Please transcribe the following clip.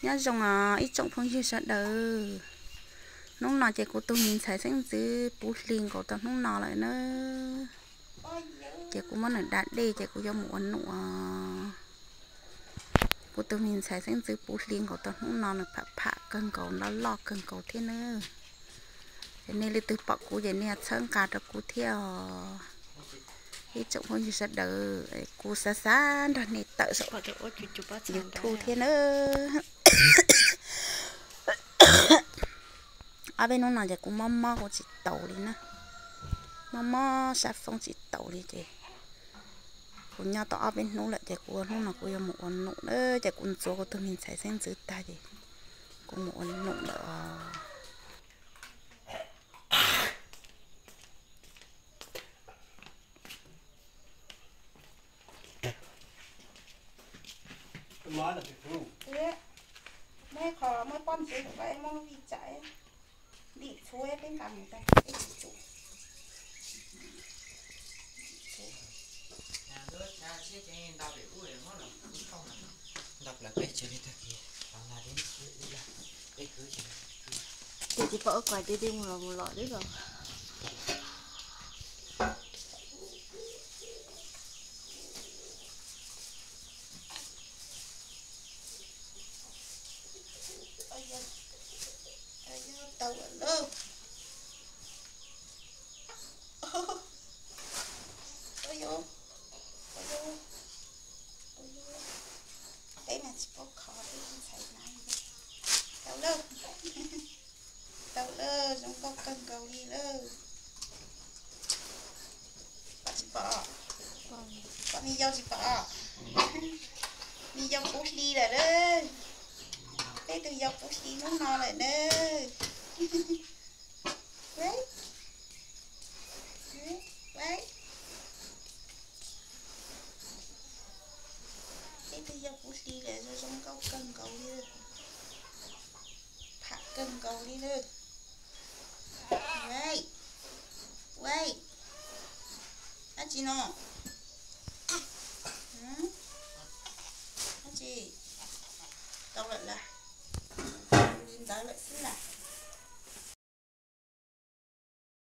Nyob zoo os ib tsoom phooj ywg sawv daws. Hnub no ces kuv tus me ntxhais xeeb ntxwv puv hli nkaus tau hnub no lawm na. Ces kuv muab nws da dej ces kuv yuav mus ua num os. Kuv tus me ntxhais xeeb ntxwv puv hli nkaus tau hnub no nws pham pham kawg nkaus, loj loj kawg nkaus thiab na. Ces nej leej twg pom kuv ces nej txhawb nqa rau kuv thiab os. Ib tsoom phooj ywg sawv daws, kuv xav xav nrog nej tawm saum YouTube thiab na. Ob peb hnub no ces kuv mob mob kuv tsis taus li na. Mob mob sab foob tsis taus li ces kuv nyob tau ob peb hnub lawm ces kuv hnub no kuv yuav mus ua num na. Ces kuv ntxuav kuv tus me ntxhais xeeb ntxwv tag ces kuv mus ua num lawm os. Muaj ib qho muaj pob ntxwv, muaj lub vij tsam, ntim txhuv peb nqa mus tag, peb tsis tsum. Ces tsis pom ua kos, tig tig mus los mus los li los. Tau lawm lauj. Peb mas tsis paub khov, peb ntxhais na. Tau lawm. Tau lawm, zoo nkauj kawg nkaus li lawm. Pom tsis pom? Pom me yau tsis pom? Me yau puv hli lawm lauj. Peb tug yau puv hli hnub no lawm na. Peb tug yau puv hli lawm, zoo zoo nkauj kawg nkaus li. Pham kawg nkaus li lawm. Dab tsi no? Dab tsi? Tau lawm las. Li ntawd lawm xwb las.